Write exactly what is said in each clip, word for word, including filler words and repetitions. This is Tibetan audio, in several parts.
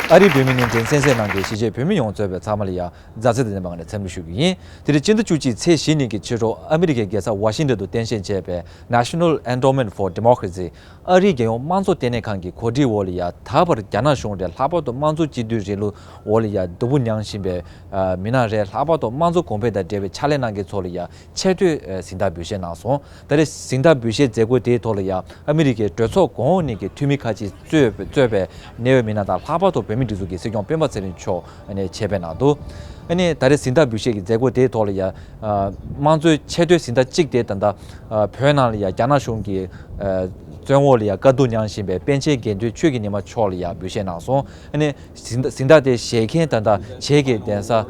ཨ་རིའི་བོད་མི་བརྙན་འཕྲིན་གསན་གཟིགས་གནང་མཁན་གཞིས་བྱེས་བོད་མི་ཡོངས་གཙོས་པའི་ཚང་མ་ལ་ཡང་མཛའ་བརྩེ་དང་ལྡན་པ་ངང་ནས་འཚམས་འདྲི་ཞུ་གི་ཡིན། དེ་རིང་སྤྱི་ཟླ་བཅུ་གཅིག་ཚེས་བཞི་ཉིན་གྱི་ཕྱི་དྲོ་ཨ་མི་རི་ཀའི་རྒྱལ་ས་ཝ་ཤིང་ཏོན་དུ་རྟེན་གཞི་བྱས་པའི་National Endowment for Democracy ཨ་རིའི་རྒྱལ་ཡོངས་དམངས་གཙོ་ལྟེ་གནས་ཁང་གི་གོ་སྒྲིག་འོག་ལ་ཡང་ད་བར་རྒྱ་ནག་གཞུང་རེད། ལྷག་པར་དུ་དམངས་གཙོ་གཅིག་སྡུད་རིང་ལུགས་འོག་ལ་ཡང་སྡུག་པོ་མྱངས་བཞིན་པའི་ཨ་མི་སྣ་རེད། ལྷག་པར་དུ་དམངས་གཙོ་གོང་འཕེལ་དང་འབྲེལ་བའི་ཕྱག་ལས་གནང་མཁན་ཚོ་ལ་ཡང་ཆེ་བསྟོད་ཨ་གཟེངས་རྟགས་འབུལ་བཞེས་གནང་སོང་། ད་རེས་གཟེངས་རྟགས་འབུལ་བཞེས་མཛད་སྒོ་དེའི་ཐོག་ལ་ཡང་ཨ་མི་རི་ཀའི་གྲོས་ཚོགས་གོང་འོག་གཉིས་ཀྱི་འཐུས་མི་ཁག་ཅིག་གཙོས་གཙོས་པའི་གནད་ཡོད་མི་སྣ་དང་། ལྷག་པར་དུ་བོད་མིའི་སྒྲིག་འཛུགས་ཀྱི་སྲིད་སྐྱོང་སྤེན་པ་ཚེ་རིང་མཆོག་ཨ་ནི་ཆེད་ཕེབས་གནང་འདུག་ཨ་ནི་ད་རེས་གཟེངས་རྟགས་འབུལ་བཞེས་ཀྱི་མཛད་སྒོ་དེའི་ཐོག་ལ་ཡང་ཨ་དམངས་གཙོའི་ཆེ་བསྟོད་གཟེངས་རྟགས་གཅིག་དེ་ད་ལྟ་ཨ་བོད་ནང་ལ་ཡང་རྒྱ་ནག་གཞུང་གི་ཨ་བཙོན་འོག་ལ་ཡང་དཀའ་སྡུག་མྱངས་བཞིན་པའི་པཎ་ཆེན་དགེ་འདུན་ཆོས་ཀྱི་ཉི་མ་མཆོག་ལ་ཡང་འབུལ་བཞེས་གནང་སོང་། ཨ་ནི་གཟེངས་རྟགས་གཟེངས་རྟགས་དེ་བཞེས་མཁན་ད་ལྟ་བྱེས་ཀྱི་གདན་ས་ཨ་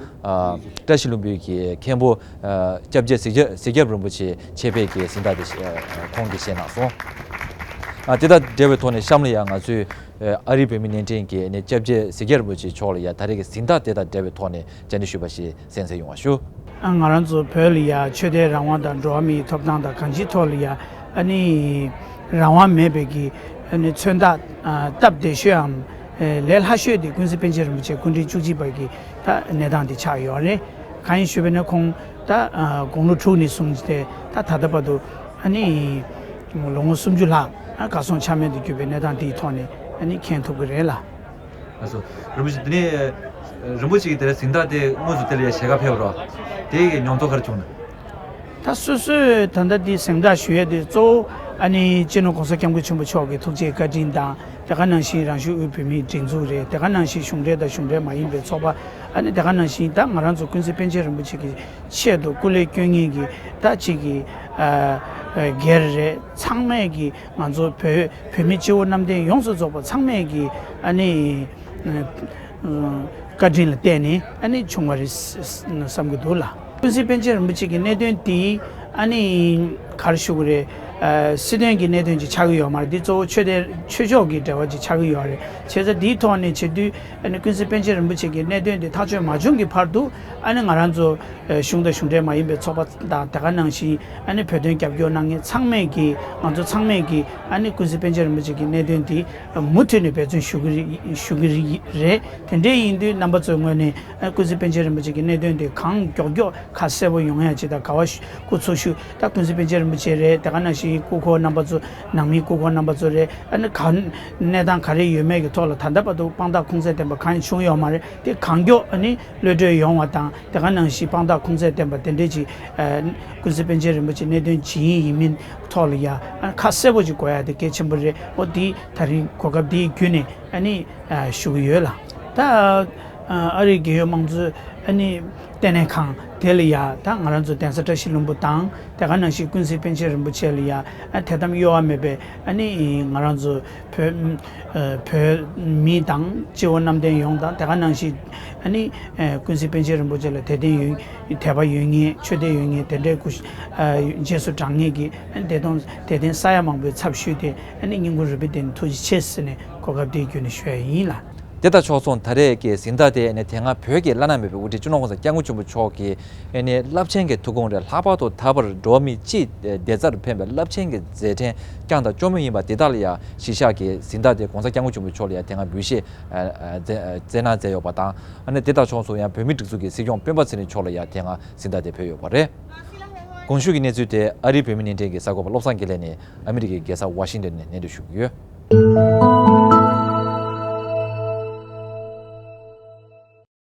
བཀྲ་ཤིས་ལྷུན་པོའི་གི་མཁན་པོ་ཨ་སྐྱབས་རྗེ་གཟི་བརྗིད་གཟི་བརྗིད་རིན་པོ་ཆེ་ཆེད་ཕེབས་ཀྱི་གཟེངས་རྟགས་དེ་ཨ་ཁོང་གིས་བཞེས་གནང་སོང་། ཨ་དེ་དང་འབྲེལ་བའི་ཐོག་ནས་གཤམ་ལ་ཡང་ང་ཚོས་ཨ་ཨ་རིའི་བོད་མི་བརྙན་འཕྲིན་གྱི་ཨ་ནི་སྐྱབས་རྗེ་གཟི་བརྗིད་རིན་པོ་ཆེ་མཆོག་ལ་ཡང་ད་རེས་ཀྱི་གཟེངས་རྟགས་དེ་དང་འབྲེལ་བའི་ཐོག་ནས་བཅར་འདྲི་ཞུས་པ་ཞིག་གསན་གཟིགས་ཡོང་བ་ཞུ། ཨ་ང་རང་ཚོ་བོད་ལ་ཡ་ཆོས་དད་རང་དབང་དང་འགྲོ་བ་མིའི་ཐོབ་ཐང་དང་གང་ཅིའི་ཐོག་ལ་ཡ་ཨ་ནི་རང་དབང་མེད་པའི་གི་ཨ་ནི་མཚོན་རྟགས་ཨ་སྟབས་བདེ་ཤོས་འམ་ཨེ་ལས་སླ་ཤོས་དེ་ཀུན་གཟིགས་པཎ་ཆེན་རིན་པོ་ཆེ་སྐུ་ཕྲེང་བཅུ་གཅིག་པ་གི་ད་གནས་སྟངས་དེ་ཆགས་ཡོད་རེད། གང་ཡིན་ཞུས་པ་ན་ཁོང་ད་ཨ་དགུང་ལོ་དྲུག་ནས་བཟུང་སྟེ་ད་ད་ལྟ་བར་དུ་ཨ་ནི་ལོ་ངོ་སུམ་ཅུ་ལྷག་ཨ་གར་སོང་ཆ་མེད་དུ་གྱུར་པའི་གནས་སྟངས་དེའི་ཐོག་ནས་ཨ་ནི་མཁྱེན་ཐུབ་ཀྱི་རེད་ལ། ལགས་སོ། རིན་པོ་ཆེ། དེ་ནས་རིན་པོ་ཆེ་གིས་དེ་རིང་གཟེངས་རྟགས་དེ་དངོས་སུ་དེ་ལ་ཡ་ཞལ་ཁ་ཕེབས་རོགས། དེ་གི་མྱོང་ཚོར་ག་རེ་བྱུང་ན། ད་སོ་སོས་ད་ལྟ་འདི་གཟེངས་རྟགས་ཞུ་ཡས་དེ་གཙོ་བོ་ཨ་ནི་སྤྱི་ནོར་༸གོང་ས་༸སྐྱབས་མགོན་ཆེན་པོ་མཆོག་གི་ཐུགས་རྗེ་བཀའ་དྲིན་དང་། དེ་ག་ནང་བཞིན་རང་གཞུང་དབུས་བོད་མིའི་སྒྲིག་འཛུགས་རེད། དེ་ག་ནང་བཞིན་གཞུང་འབྲེལ་དང་གཞུང་འབྲེལ་མ་ཡིན་པའི་ཚོགས་པ། ཨ་ནི་དེ་ག་ནང་བཞིན་ད་ང་རང་ཚོ་ཀུན་གཟིགས་པཎ་ཆེན་རིན་པོ་ཆེ་གི་ཆེད་དུ་སྐུ་ལས་སྐྱོན་ངེས་ཀྱི་ད་ཅིག་གི་ཨ་ཨ་སྒེར་རེད། ཚང་མས་ཀྱི་ང་ཚོ་བོད་བོད་མི་སྤྱི་བོ་གནམ་བསྟན་ཡོངས་སུ་རྫོགས་པ་ཚང་མས་ཀྱི་ཨ་ནི་ཨ་བཀའ་དྲིན་ལ་བརྟེན་ནས་ཨ་ནི་བྱུང་བ་རེད་བསམ་གྱི་འདུག་ལ། ཀུན་གཟིགས་པཎ་ཆེན་རིན་པོ་ཆེ་གི་གནད་དོན་འདི་ཨ་ནི་ག་རེ་ཞུ་དགོས་རེད། ཨ་སྲིད་དོན་གྱི་གནད་དོན་ཅིག་ཆགས་ཀྱི་ཡོད་མ་རེད། འདི་གཙོ་བོ་ཆོས་དད་ཆོས་ཕྱོགས་ཀྱི་འབྲེལ་བ་ཅིག་ཆགས་ཀྱི་ཡོད་རེད། བྱས་ཙང་འདིའི་ཐོག་ནས་བྱེད་དུས་ཨ་ནི་ཀུན་གཟིགས་པཎ་ཆེན་རིན་པོ་ཆེ་གི་གནད་དོན་འདི་ཐག་གཅོད་མ་བྱུང་གི་བར་དུ་ཨ་ནི་ང་རང་ཚོ་གཞུང་དང་གཞུང་འབྲེལ་མ་ཡིན་པའི་ཚོགས་པ་དང་། དེ་ག་ནང་བཞིན་ཨ་ནི་བོད་དོན་རྒྱབ་སྐྱོར་གནང་མཁན་ཚང་མས་ཀྱིས་ང་ཚོ་ཚང་མས་ཀྱིས་ཨ་ནི་ཀུན་གཟིགས་པཎ་ཆེན་རིན་པོ་ཆེ་གི་གནད་དོན་འདི་མུ་མཐུད་ནས་འབད་བརྩོན་ཞུ་གི་རེད། ཞུ་གི་རེད། དེ་འདྲ་ཡིན་དུས་རྣམ་པ་ཚོའི་ངོས་ནས་ཨ་ཀུན་གཟིགས་པཎ་ཆེན་རིན་པོ་ཆེ་གི་གནད་དོན་དེ་གང་མགྱོགས་མགྱོགས་ཁ་གསལ་པོ་ཡོང་ཡ་ཅིག་དང་། ག་བ་ཞུ་སྐུ་འཚོ་བཞུགས་ད་ཀུན་གཟིགས་པཎ་ཆེན་རིན་པོ་ཆེ་རེད། དེ་ག་ནང་བཞིན་སྐུ་འཁོར་རྣམ་པ་ཚོ་ནང་མིའི་སྐུ་འཁོར་རྣམ་པ་ཚོ་རེད། ཨ་ནི་ག་གནས་སྟངས་ག་རེ་ཡོད་མེད་ཀྱི་ཐོག་ལ་ད་ལྟ་བར་དུ་དཔང་རྟགས་ཁུངས་བཙན་ལྡན་པ་གང་ཡང་བྱུང་ཡོད་མ་རེད། དེ་གང་མགྱོགས་ཨ་ནི་གློད་གྲོལ་ཡོང་བ་དང་། དེ་ག་ནང་བཞིན་དཔང་རྟགས་ཁུངས་བཙན་ལྡན་པ་དེ་འདྲས་ཅིག་ཨ་ཀུན་གཟིགས་པཎ་ཆེན་རིན་པོ་ཆེ་གནད་དོན་ཇི་ཡིན་ཡིན་མིན་ཐོག་ལ་ཡ་ཨ་ཁ་གསལ་པོ་ཅིག་གོ་ཡ་དེ་གལ་ཆེན་པོ་རེད། འོ་དེ་ད་རིང་གོ་སྐབས་དེ་བརྒྱུད་ནས་ཨ་ནི་ཨ་ཞུ་གི་ཡོད་ལ། ད་ཨ་ཨ་རིའི་རྒྱལ་ཡོངས་དམངས་གཙོའི་ཨ་ནི་ལྟེ་གནས་ཁང་དེ་ལ་ཡ་ད་ང་རང་ཚོ་གདན་ས་བཀྲ་ཤིས་ལྷུན་པོ་དང་། དེ་ག་ནང་བཞིན་ཀུན་གཟིགས་པཎ་ཆེན་རིན་པོ་ཆེ་ལ་ཡ་ཨ་དད་དམ་གཡོ་བ་མེད་པའི་ཨ་ནི་ང་རང་ཚོ་བོད་ཨ་བོད་མི་དང་སྤྱི་བོ་གནམ་བསྟན་ཡོངས་དང་། དེ་ག་ནང་བཞིན་ཨ་ནི་ཨ་ཀུན་གཟིགས་པཎ་ཆེན་རིན་པོ་ཆེ་ལ་དད་ལྡན་ཡོད་དད་པ་ཡོད་མཁན། ཆོས་དད་ཡོད་མཁན། དེ་འདྲའི་སྐུ་ཨ་རྗེས་སུ་འབྲང་མཁན་གྱི་ཨ་ནི་བདེ་སྟོང་དད་ལྡན་ས་ཡ་མང་པོའི་ཚབ་ཞུས་ཏེ་ཨ་ནི་བསྙེན་བཀུར་རུས་པའི་གཏིང་ནས་ཐུགས་རྗེ་ཆེ་ཟེར་ནས་གོ་སྐབས་དེ་བརྒྱུད་ནས་ཞུ་ཡ་ཡིན་ལ། དེ་དང་ཕྱོགས་མཚུངས་ད་རེས་ཀྱི་གཟེངས་རྟགས་དེ་ཨ་ནི་དེ་སྔ་བོད་ཀྱི་བླ་ན་མེད་པའི་དབུ་ཁྲིད་སྤྱི་ནོར་༸གོང་ས་༸སྐྱབས་མགོན་ཆེན་པོ་མཆོག་གི་ཨ་ནི་རླབས་ཆེན་གྱི་ཐུགས་དགོངས་རེད། ལྷག་པར་དུ་ད་བར་འགྲོ་བ་མི་སྤྱིའི་བདེ་རྩར་ཕན་པའི་རླབས་ཆེན་གྱི་མཛད་འཕྲིན་བསྐྱངས་དང་སྐྱོང་མུས་ཡིན་པ་དེ་དག་ལ་ཡང་གཞིས་ཆགས་ཀྱི་གཟེངས་རྟགས་དེ་༸གོང་ས་༸སྐྱབས་མགོན་ཆེན་པོ་མཆོག་ལ་ཡང་དེ་སྔ་འབུལ་བཞེས་ཨ་ཨ་མཛད་ཨ་མཛད་གནང་མཛད་ཡོད་པ་དང་། ཨ་ནི་དེ་དང་ཕྱོགས་མཚུངས་ཡང་བོད་མིའི་སྒྲིག་འཛུགས་ཀྱི་སྲིད་སྐྱོང་སྤེན་པ་ཚེ་རིང་མཆོག་ལ་ཡང་དེ་སྔ་གཟེངས་རྟགས་དེ་ཕུལ་ཡོད་པ་རེད། གོང་ཞུས་ཀྱི་གནས་ཚུལ་དེ་ཨ་རིའི་བོད་མི་བརྙན་འཕྲིན་གྱི་གསར་འགོད་པ་བློ་བཟང་དགེ་ལེགས་ནས་ཨ་མི་རི་ཀའི་རྒྱལ་ས་ཝ་ཤིང་ཏོན་ནས་སྙན་སྒྲོན་ཞུ་གི་ཡོད།